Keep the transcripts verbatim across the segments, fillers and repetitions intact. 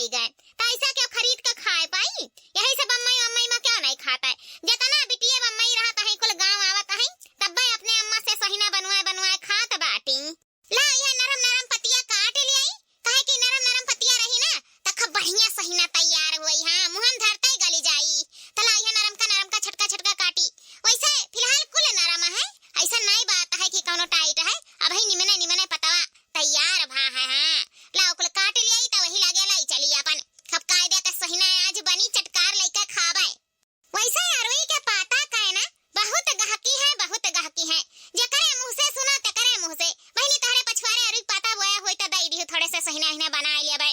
गए, त ऐसा केउ खरीद के खाए पाई? यही से बम्मई अम्मई मा केउ नाहीं खात है। जेतना बिटिये बम्मई रहत है, कुल गाँव आवत है, तब्बे अपने अम्मा से सहिना बनवाए बनवाए खात बाटी। ला, यह नरम नरम पतिया काट लियाई, काहे कि नरम नरम पतिया रही ना, त खूब बढ़िया सहिना तैयार होई। हाँ, मुँह मा धरते ही गली जाई। त ला, यह नरम का नरम का छोटका छोटका काटी। वैसे फिलहाल कुल नरम है, ऐसा नाहीं बात है कि कौनो tight है। अबही निमने निमने पतवा तैयार भा है। हाँ, ला, कुल काट लियाई, त वही लागे लाई चली अपन। खूब कायदे का सहिना आज बनी, चटकार लइके खाबे। वैसे अरुई के पाता का है ना, बहुत गहकी है, बहुत गहकी है। जेकरे मुँह से सुनो, तेकरे मुँह से। बहिनी, तहरे पछुआरे अरुई पाता बोया होई त दई दिहु, थोड़े से सहिना हिना बनाए लेबे।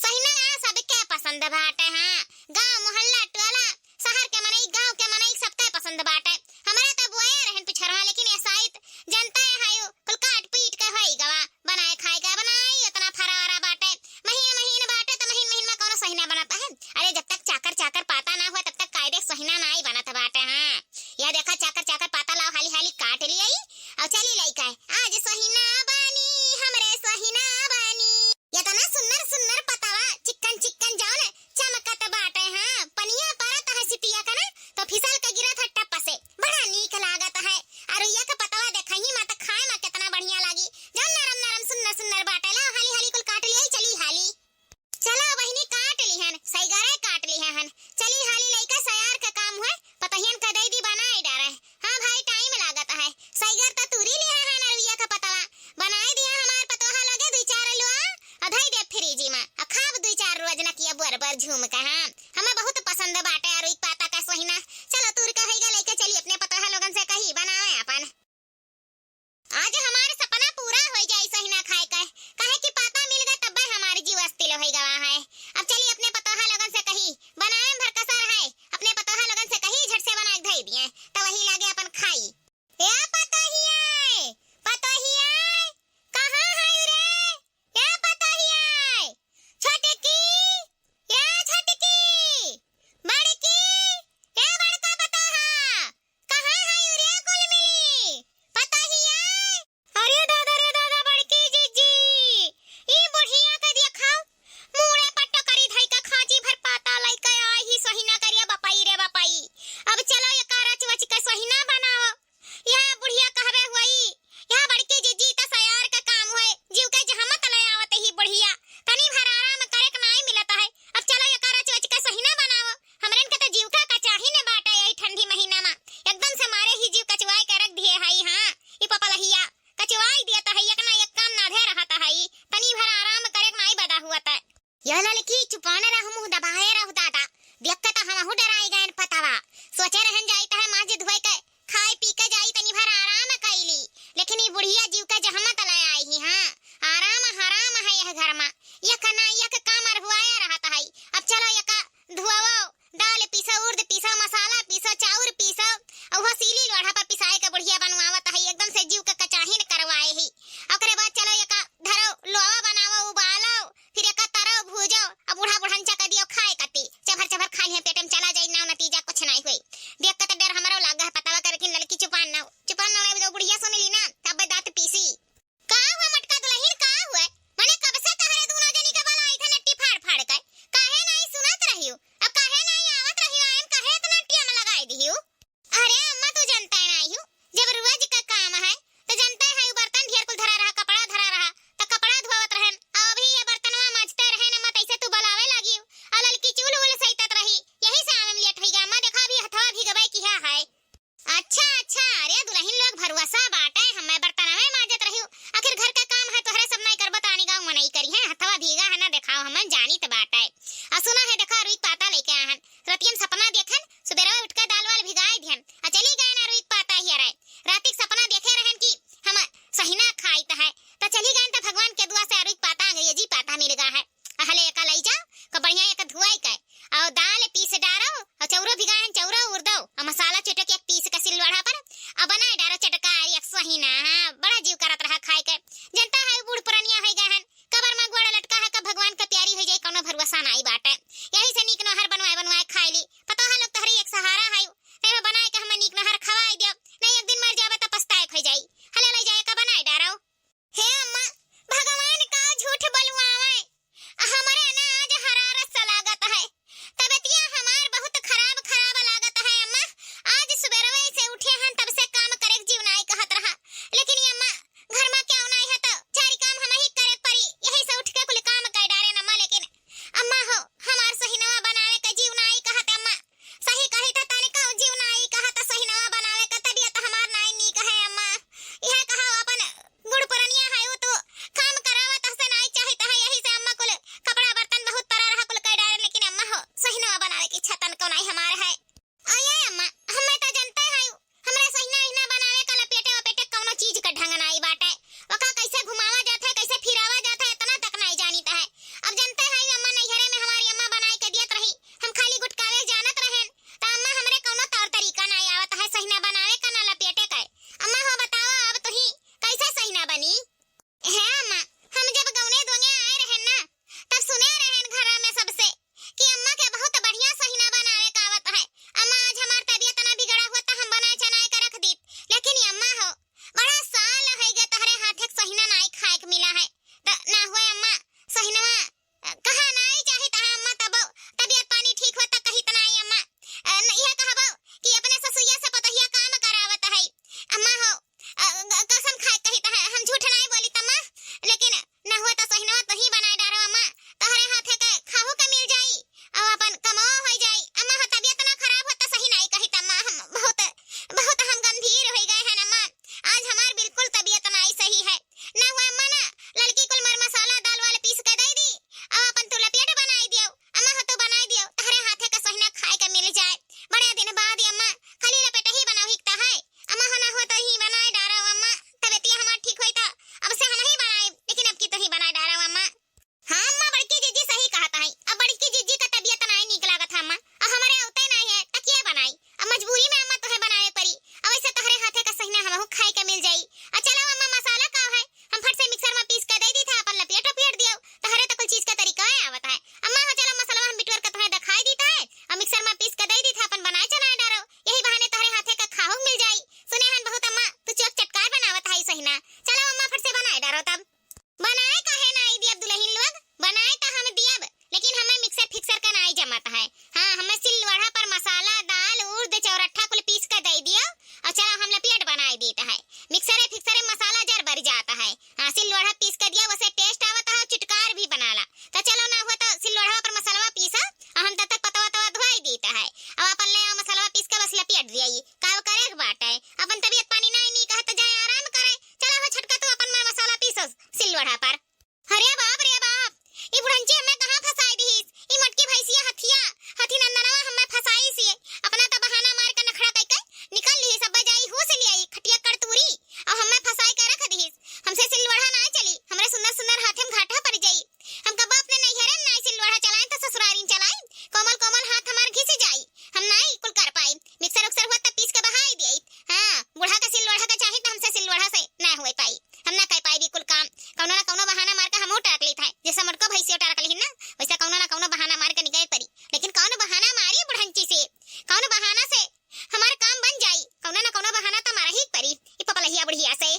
सहिना सबके पसंद बाटे, हाँ। गाँव, मोहल्ला, टोला, शहर के मनई, गाँव के मनई, सबके पसंद बाटे। हमरा त बोए रहन पिछरवा, लेकिन ये साइत जनता है, कुल काट पीट के होई गवा। बनाए खाए का बनाई, इतना फरारा बाटे। महीन महीन बाटे त महीन महीन मा कौनो सहिना बनत है? अरे, जब तक चाकर चाकर पाता ना हुआ, तब तक कायदे सहिना नाहीं बनत बाटे। हाँ, यह देखा, चाकर चाकर पाता लाओ, हाली हाली काट लियाई अउर चली लइका है। आज सहिना बनी, हमरे सहिना बनी। इतना सुन्नर सुन्नर पतवा, चिक्कन चिक्कन जौन चमकत बाटे। हाँ, पनिया परत है सिटिया का ना, तो फिसल के गिरत है टप से, बड़ा नीक लागत है। अरुइया के पतवा देखही मा त खाए मा केतना बढ़िया लागी, जौन नरम नरम सुन्नर सुन्नर बाटे। ला, हाली हाली कुल काट लियाई, चली हाली। चला बहिनी, काट लिहन, सैगरे काट लिहन। चली हाली, लइका सयार का काम हुए, पतहियन का दई दी बनाए डारे। हाँ भाई, time लागत है। सैगर त तूरी लिहे हन अरुइया का पतवा, बनाए दिया हमार पतोहा लगे दुई चार लुआ, अ धई दे fridge मा, अ खाब दुई चार रोज नकिया बोर बोर झूम के। हाँ, हमें बहुत पसंद बाटे अरुई पाता का सहिना। चलो, तूर के होइगा, लइके चली अपने पतोहा लोगन से कही बनावे अपन। आज हमार सपना पूरा होई जाई सहिना खाए के, काहे कि पाता मिल गए तब्बे हमार जीव अस्थिर होई गवा है। अब चली अपने पतोहा लोगन से कही, बनावे में भर कसर है, अपने पतोहा लोगन से कही झट से बना के धई दिए, त वही लागे अपन खाई। ए पतोहिया, पतोहिया, कहाँ है रे? ए पतोहिया, छोटकी, ए छोटकी, बड़की, ए बड़का पतोहा, कहाँ है रे कुल मिली? पतोहिया, अरे दादा रे दादा, बड़की जिज्जी, ई बुढ़िया के देखाओ, मूड़े पर टोकरी धई के खाँची भर पाता लइके आई ही सहिना करिया बपई रे बपई। अब चलो एका रच वच के सहिना बनाओ। यह बुढ़िया कहबे हुई, यह बड़की जिज्जी त सयार का काम हुए, जीव के जहमत ले आवत ही बुढ़िया, तनी भर आराम करे के नाई मिलत है। अब चलो एका रच वच के सहिना बनाओ। हमरन के त जीव का कचाही ने बाटे यही ठंडी महीना मा, एकदम से मारे ही जीव कचवाए के रख दिए हई। हाँ, ई पपलहिया कचवाई दियत है, एक ना एक काम नाधे रहत है, तनी भर आराम करे के नाई बदा हुअत है। यह ललकी चुपान रहु, मुँह दबाए रहु दादा, देख के त हमहू डराई गयन पतवा। सोचे रहन जाइत है माज धोए के, खाए पी के जाई, तनी भर आराम कइली, लेकिन ई बुढ़िया जीव के जहमत ले आई ही। हाँ, आराम हराम है यह घर मा, एक ना एक काम अरहुआया रहत है। अब चलो एका धुआओ, दाल पीसो, उर्द पीसो, मसाला पीसो, चाउर पीसो, अउर वो सीली लोढ़ा पर पिसाए के बुढ़िया बनवावत है, एकदम से जीव के कचाहिन करवाए ही। ओकरे बाद चलो एका धरो, लोवा बनावो, उबालो, फिर एका तरो, भूजो, अब बूढ़ा बुढ़न चका दियो खाए कती, चभर चभर खा लिहे, पेट में चला जाई, नाव नतीजा कुछ नाई होई। देख के त डर हमरो लाग है पतवा के, लेकिन ललकी चुपान ना, चुपान ना, बुढ़िया सुन ली ना, तब दाँत पीसी। का हुआ मटका दुलहिन, का हुआ? मने कब से तहरे दूनो जनी के बलाई थे नट्टी फाड़ फाड़ के, काहे नाई सुनत रहियो? अब काहे नाई आवत रहियो? आयन काहे इतना टियम लगाई दिहियो? अरे अम्मा, तू जनते नाई हो, जब रोज का काम है, त जनते है, उ बर्तन ढेर कुल धरा रहा, कपड़ा धरा रहा, त कपड़ा धोवत रहन, अब अभी ये बर्तनवा माजते रहन, अम्मा, तैसे तू बलावे लागियो, और ललकी चूल उल सैतत रही, यही से आवे में late होई गा। अम्मा, देखा, अभी हथवा भिगबे किहा है। अच्छा, अच्छा, अरे दुलहिन लोग भरुआ सा बाटे, हमें बर्तनवे माजत रहियो, आखिर घर का काम है, तोहरे सब नाई करबो, त आनी गाँव मनई करी है, हथवा भीगा है ना, देखाओ, हमन जानी त बाटे। आ सुना है, देखा, रुई पाता लइके आहन, रतियन सपना देखन, सुबेरवा उठ के दाल वाल भिगाए दिहन, आ चली गए ना रुई पाता ही रहे। रातिक सपना देखे रहन कि हम सहिना खाइत है, त चली गए त भगवान के दुआ से रुई पाता, अंग्रेजी पाता मिल गा है। अहले एका लई जा, को बढ़िया एक धुआई के, और दाल पीस डारो, और चौरो भिगाए हन, चौरो उर्दो, और मसाला चटक एक पीस के सिलवढ़ा पर, और बनाए डारो चटकार एक सहिना। हाँ, बड़ा जीव करत रहा खाए के। जनता है, बूढ़ पुरनिया होई गए हन, कबर मा गोड़ लटका है, कब भगवान के प्यारी होई जाए, कौनो भरोसा नाई बाटे। यही से नीक नोहर बनवाए बनवाए खाए ली। पतोहा लोग तहरी एक सहारा है, नहीं में बनाए के हमें नीक नोहर खवाई दियो, नहीं एक दिन मर जाबे त पछताए होई जाई। हले लई जाए का बनाए डारो। हे अम्मा, भगवान का झूठ बोलवावे, हमरे ना आज हरार ससुरारिन चलाई, कोमल कोमल हाथ हमार घिस जाई, हम नाई कुल कर पाई। मिक्सर उक्सर हुआ त पीस के बहाई दियाई। हाँ, बूढ़ा का सिल लोढ़ा का चाही त हमसे सिल लोढ़ा से ना होए पाई, हम ना कर पाई भी कुल काम। कौनो ना कौनो बहाना मार के हमहू टरक लेत है, जैसे मोटको भैंसियो टरक लिहिन ना, वैसे कौनो ना कौनो बहाना मार के निकले परी। लेकिन कौन बहाना मारी बुढ़ंची से, कौन बहाना से हमार काम बन जाई, कौनो ना कौनो बहाना त मारा ही परी ई पपलहिया बुढ़िया से।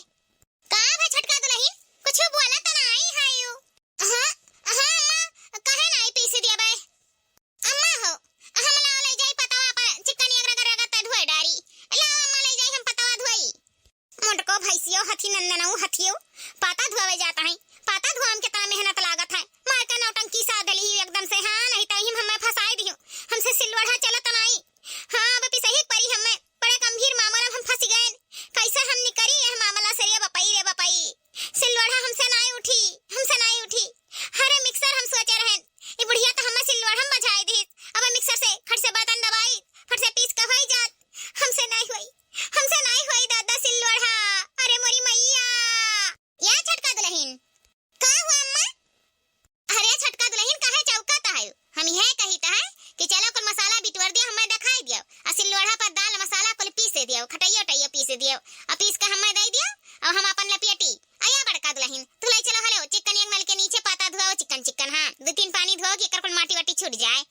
का भा छोटका दुलहिन, कुछ बोला त नाई है यू? हाँ, हाँ अम्मा, काहे नाई पीस दिया बे? अम्मा हो, हम लाओ ले जाई पतवा पर चिकनिया रगड़ रगड़ त धोए डारी। लाओ अम्मा ले जाई हम पतवा धोई। मोटको भैंसियो हथी नंदनऊ हथियो, पाता धोवे जात है। पाता धोआ में कितना मेहनत लागत है। मार का नौटंकी साध ली एकदम से, हाँ, नहीं तो हिम हमें फंसाई दियो। हमसे सिलवढ़ा चलत नाई। हाँ, अब पिसही परी हमें। बड़े गंभीर मामला में हम फंस गए। कैसे हम निकरी यह मामला से रे बपई, रे बपई। सिलवढ़ा हमसे नाई उठी, हमसे नाई उठी। हरे मिक्सर हम सोचे रहन, ई बुढ़िया तो हमें सिलवढ़ा में बजाई दी। अब मिक्सर से खट से बटन दबाई, फट से पीस के होई जात। हमसे नाई होई, हमसे नाई होई दादा सिलवढ़ा। अरे मोरी मैया। या छोटका दुलहिन। का हुआ अम्मा? अरे छोटका दुलहिन काहे चौकत है? हम यह कहित है कि चलो कुल मसाला बिटोर दियो, हमें दिखाई दियो। आ सिलवढ़ा पर दाल मसाला कुल पीसे दियो, खटैयो टैयो पीसे दियो। आ पीस के हमें दे दियो, और हम अपन लपियटी। अया बड़का दुलहिन, तू ले चलो हलो, चिकन एक मल के नीचे पाता धुआओ, चिकन चिकन, हाँ, दो तीन पानी धुआओ कि एकर कुल माटी वाटी छूट जाए।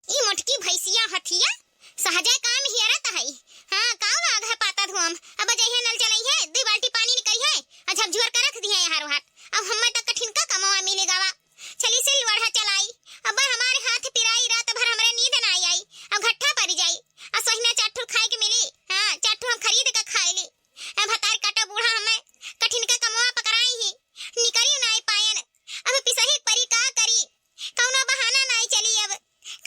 ई मोटकी भैंसिया हथिया, सहजे काम हियरत है। हाँ, काउ लाग है पाता धुआम। अब जइहे नल चलइहे, दुई बाल्टी पानी निकइहे, आ झकझोर के रख दिहे यहाँ रोहाट। अब हम्मे तक कठिन का कमवा मिले गवा। चली सिलवढ़ा चलाई। अब हमारे हाथ पिराई, रात भर हमरे नींद ना आई। अब घट्ठा पड़ जाई। आ सोहिना चार ठो खाए के मिली। हाँ, चार ठो हम खरीद के खाए ली। अब भतार काटा बूढ़ा हमें कठिन का कमवा पकड़ाई ही। निकरी नाई पायन। अब पिसही परी का करी? कौनो बहाना नाई चली अब।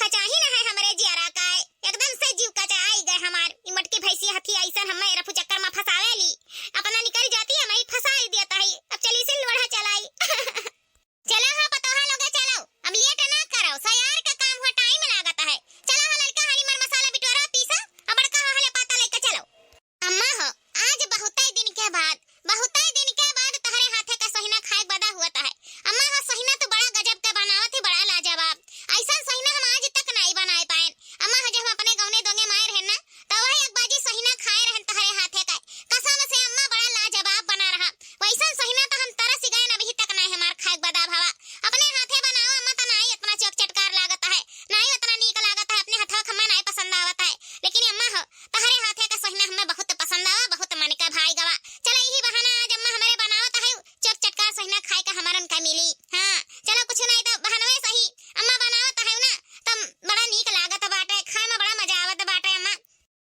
कचाही न है हमरे जियरा काय। एकदम से जीव कचाई गए हमार। ई मोटकी भैंसी हथी ऐसन हमें रफू चक्कर में फंसावे ली। अपना निकल जाती है, मैं फंसाई देता है। अब चली सिलवढ़ा चलाई। चला हाँ पतोहा लोगे चलो। अब लेट ना करो। सयार का काम हुआ, टाइम लागत है। चला हाँ ललका हाली मर मसाला बिटोरा पीसा। अब बड़का हो हले पाता लेके चलो। अम्मा हो, आज बहुतै दिन के बाद, बहुतै दिन के बाद तहरे हाथे का सहिना खाए बदा हुआ है। अम्मा हो, सहिना तो बड़ा गजब के बनावत ही, बड़ा लाजवाब। ऐसन सहिना हम आज तक नाई बनाए पाएन। अम्मा हो, जब हम अपने गौने दोंगे माए रहन ना, तो वही एक बाजी सहिना खाए रहन तहरे हाथे का। कसम से अम्मा, बड़ा लाजवाब बना रहा। वैसन सहिना तो हम तरस गए, अभी तक नाई हमार खाए बदा भवा। अपने हाथे बनाओ अम्मा, तो नाई इतना चोक चटकार लागत है, नाई उतना नीक लागत है, अपने हथवा खम्मा नाई पसंद आवत है। लेकिन अम्मा हो, तहरे हाथे का सहिना हमें बहुत पसंद आवा, बहुत मन का भाई गवा। चलो यही बहाना आज अम्मा हमारे बनावत है, चोक चटकार सहिना खाए का हमारन का मिली। हाँ, चलो कुछ नहीं तो बहनवे सही, अम्मा बनावत है ना, तब बड़ा नीक लागत बाटे, खाए में बड़ा मजा आवत बाटे अम्मा।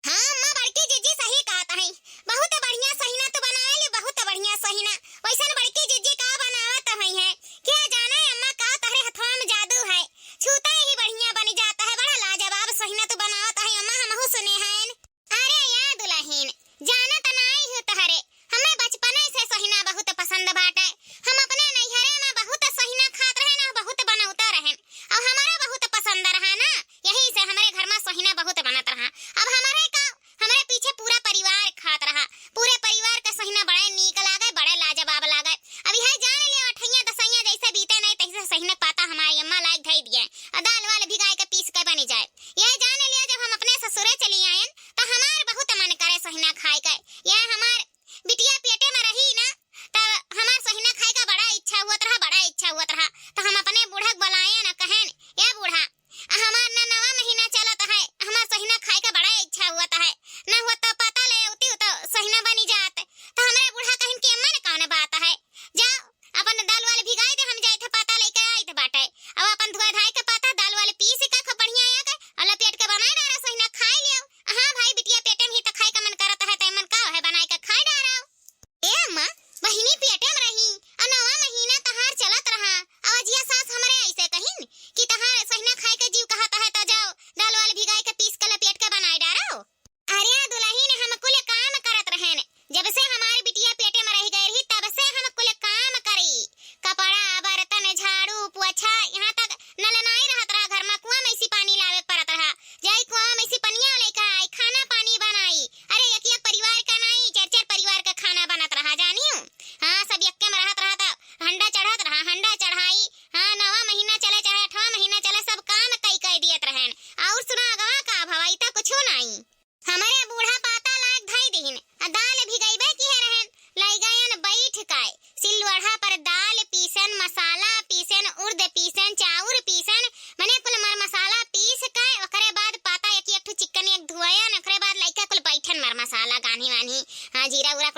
हाँ अम्मा, बड़की जीजी सही कहत है, बहुत बढ़िया सहिना तू बनावेली, बहुत बढ़िया सहिना। वैसन बड़की जीजी का बनावत है, है? क्या जाने अम्मा का तहरे हथवा में जादू है, छूता ही बढ़िया बन जाता है, बड़ा लाजवाब सहिना तू बनावत है अम्मा, हमहू सुने हैं। अरे या दुलहिन, जानत नाई हो तहरे, हमें बचपने से सहिना बहुत पसंद बाटे। हम अपने नैहरे में बहुत सहिना खात रहन, बहुत बनौता रहन, और हमारा बहुत पसंद रहा ना, यही से हमरे घर में सहिना बहुत बनत रहा। अब हमरे का, हमरे पीछे पूरा परिवार खात रहा, पूरे परिवार का सहिना बड़े नीक लागे, बड़े लाजवाब लागे। अब यह जान लियो, अठैया दसैया जैसे बीते नहीं, तैसे सहिना पाता हमारी अम्मा लायक धई दिए, और दाल वाल भिगाए के पीस के बनी जाए। यह जान लियो, जब हम अपने ससुरे चली आयन, तो हमार बहुत मन करे सहिना खाए के। यह हमार बिटिया पेटे में रही ना, तो हमार सहिना खाए का बड़ा इच्छा हुआ रहा, बड़ा इच्छा हुआ रहा। तो हम अपने बूढ़ा के बुलाए ना, कहेन, "या बूढ़ा, हमार ना नवा महीना चलत है, हमार सहिना खाए का बड़ा इच्छा हुआ है, ना हुआ तो पता ले अउती तो सहिना बनी जात।" तो हमरे बूढ़ा कहिन कि अम्मा ने कौन बात है, जाओ अपन दाल वाल भिगाई दे, हम जाए थे पाता लेके आई थे बाटे। अब अपन धोए धाए के पाता, दाल वाल पीस के खूब बढ़िया आया के, और लपेट के बनाए डारा, सहिना खाए लियो।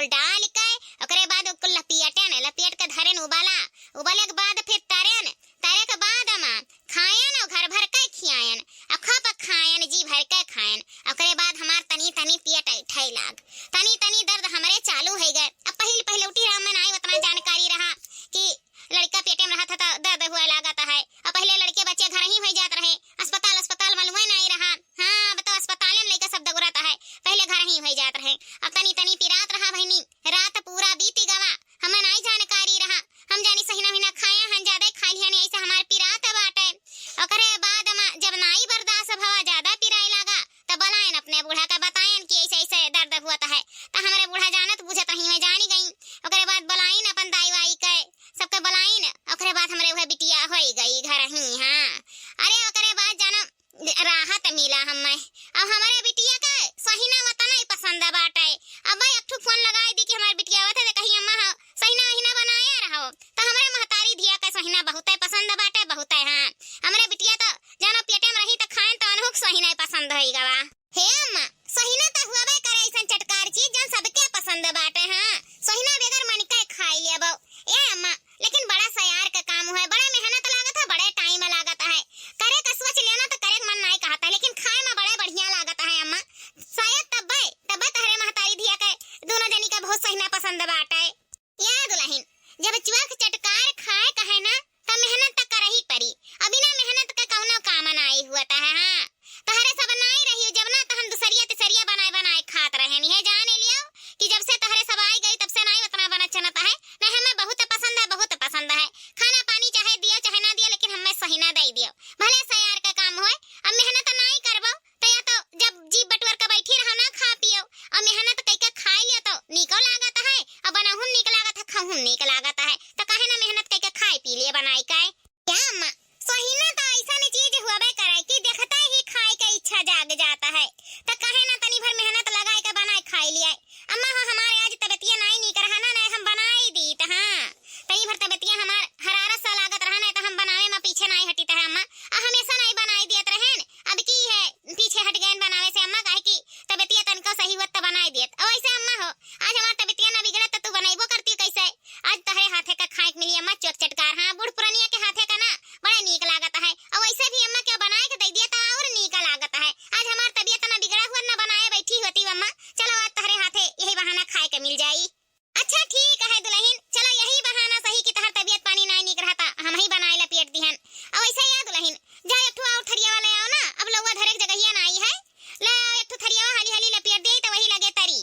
डाल के ओकरे बाद कुल लपेटेन, लपेट के धरेन उबाला, उबाले के बाद फिर तरेन, तरे के बाद अम्मा खाएन और घर भर के खियाएन, अखा पर खाएन, जी भर के खाएन। ओकरे बाद हमार तनी तनी पेट ऐठे लाग, तनी तनी दर्द हमरे चालू होइ गए। अब पहिल पहिलौटी रहा, हमें नाई उतना जानकारी रहा कि लड़का पेटे में रहा था तो दर्द हुआ लागत है। अब पहिले लड़के बच्चे घर ही होइ जात रहे, अस्पताल अस्पताल मालूम नाई रहा। हाँ, अब तो अस्पताले में लइका सब दौड़त है, पहिले घर ही होइ जात रहे। अब तनी तनी पिरात रहा बहिनी, रात पूरा बीती गवा, हमें नाई जानकारी रहा। हम जानी सहिना हिना खाया हन, ज्यादा खा लिहन, ऐसे हमार पिरात बाटे। ओकरे बाद अम्मा जब नाई बर्दाश्त भवा, ज्यादा पिराए लागा, तब बलायन अपने बूढ़ा का बतायन कि ऐसे ऐसे दर्द हुआ है। तो हमरे बूढ़ा जानत बूझत रही, मैं जानी गई। ओकरे बाद बलाइन अपन दाई वाई के, सबके बलाइन। ओकरे बाद हमरे वह बिटिया होइ गई घर ही। हाँ, अरे ओकरे बाद जाना राहत मिला हमें। अब हमरे बिटिया के सहिना वतना ही पसंद बाटे। अब भाई एक ठो फोन लगाई दी कि हमार बिटिया आवत है, तो कही, "अम्मा, हो, सहिना वहिना बनाए रहो।" तो हमरे महतारी धिया के सहिना बहुते पसंद बाटे, बहुते। हाँ, हमरे बिटिया तो जानो पेटे में रही तो खाएन तो अनहुक सहिना ही पसंद होई गवा। हे अम्मा, सहिना तो हुआबे करे ऐसन चटकार चीज जौन सबके पसंद बाटे। हाँ, सहिना बगैर मन के खाई लेबो। ए अम्मा, लेकिन बड़ा सयार का काम हुए, बड़ा मेहनत लागत है, बड़े टाइम लागत है। करे का सोच लेना तो करे के मन नाई कहत है, लेकिन खाए में बड़े बढ़िया लागत है अम्मा। शायद तब्बे, तब्बे तहरे महतारी धिया के दोनों जनी का बहुत सहिना पसंद बाटे। या दुलहिन, जब चुआ के चटकार खाए कहे ना, त मेहनत त करही परी। अब बिना मेहनत के कौनो काम नाई हुआ त है। हाँ, तहरे सब नाई रही, जब ना त हम दुसरिया तिसरिया बनाए बनाए खात रहे। नहीं है, जाने लियो कि जब से तहरे सब आई गई, तब से नाई उतना बनत चनत है। नहीं, हमें बहुत पसंद है, बहुत पसंद है। खाना पानी चाहे दियो चाहे ना दियो, लेकिन हमें सहिना दे दियो, भले सयार का काम होए। अब मेहनत नाई करबो, त या तो जब जी बटुअर के बैठी रहो ना, खा पियो, और मेहनत कई के खाई लियो तो नीको लागत है, और बनाहुन नीक लागत है, खाहुन नीक लागत है, तो काहे ना मेहनत कई के खाई पी लिए बनाई के। क्या अम्मा, सहिना तो ऐसन चीज हुआबे करे कि देखते ही खाए के इच्छा जाग जाता है, तो काहे ना तनी भर मेहनत लगाए के बनाए खाई लिए। अम्मा हो, हमारे आज तबीयतिया नाई नीक रहा ना, नाई हम बनाई दीत। हाँ, तनी भर तबीयतिया हमार हरारत सा लागत रहा, नाई तो हम बनावे में पीछे नाई हटित है अम्मा। आ हमेशा नाई बनाई दियत रहेन, अब की है पीछे हट गएन बनावे से अम्मा, काहे कि तबीयतिया तनको सही हुआ त बनाई दियत। अब ऐसे अम्मा हो, आज हमार तबीयतिया ना बिगड़त त तू बनैबो करती कैसे? आज तहरे हाथे का खाए के मिली अम्मा, चोक चटकार। हाँ, बूढ़ पुरनिया के हाथे का ना बड़ा नीक लागत है। और वैसे भी अम्मा के बनाए के दे दिया त और नीक लागत है। आज हमार तबीयत ना बिगड़ा हुआ, ना बनाए बैठी होती अम्मा। चलो आज तहरे हाथे यही बहाना खाए के मिल जाई। अच्छा ठीक है दुलहिन, चलो यही बहाना सही कि तहर तबीयत पानी नाई नीक रहता, हम ही बनाए लपेट दिहन। और वैसे या दुलहिन, जा एक ठो और थरियावा ले आओ ना, अब लौवा धरे के जगहिया नाई है। ले आओ एक ठो थरियावा, हाली हाली लपेट दे तो वही लगे तरी।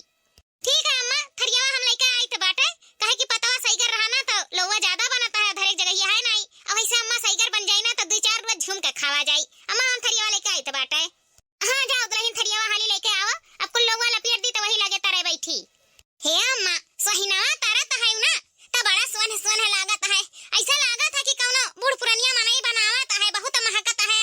ठीक है अम्मा, थरियावा हम लेके आइत बाटे, काहे कि पतवा सईगर रहा ना तो लौवा ज्यादा बनता है, धरे के जगहिया है नाई। अब वैसे अम्मा सईगर बन जाई ना तो दुई चार रोज झूम के खावा जाई। अम्मा हम थरियावा लेके आइत बाटे। हाँ, जाओ दुलहिन, थरियावा हाली लेके आवा, अब कुल लौवा लपेट दी तो वही लगे तरे बैठी। हे अम्मा, सहिनवा तरत है ना, त बड़ा सोन सोन लागत है, ऐसा लागत है कि कौनो बूढ़ पुरनिया मनई बनावत है, बहुत महकत है।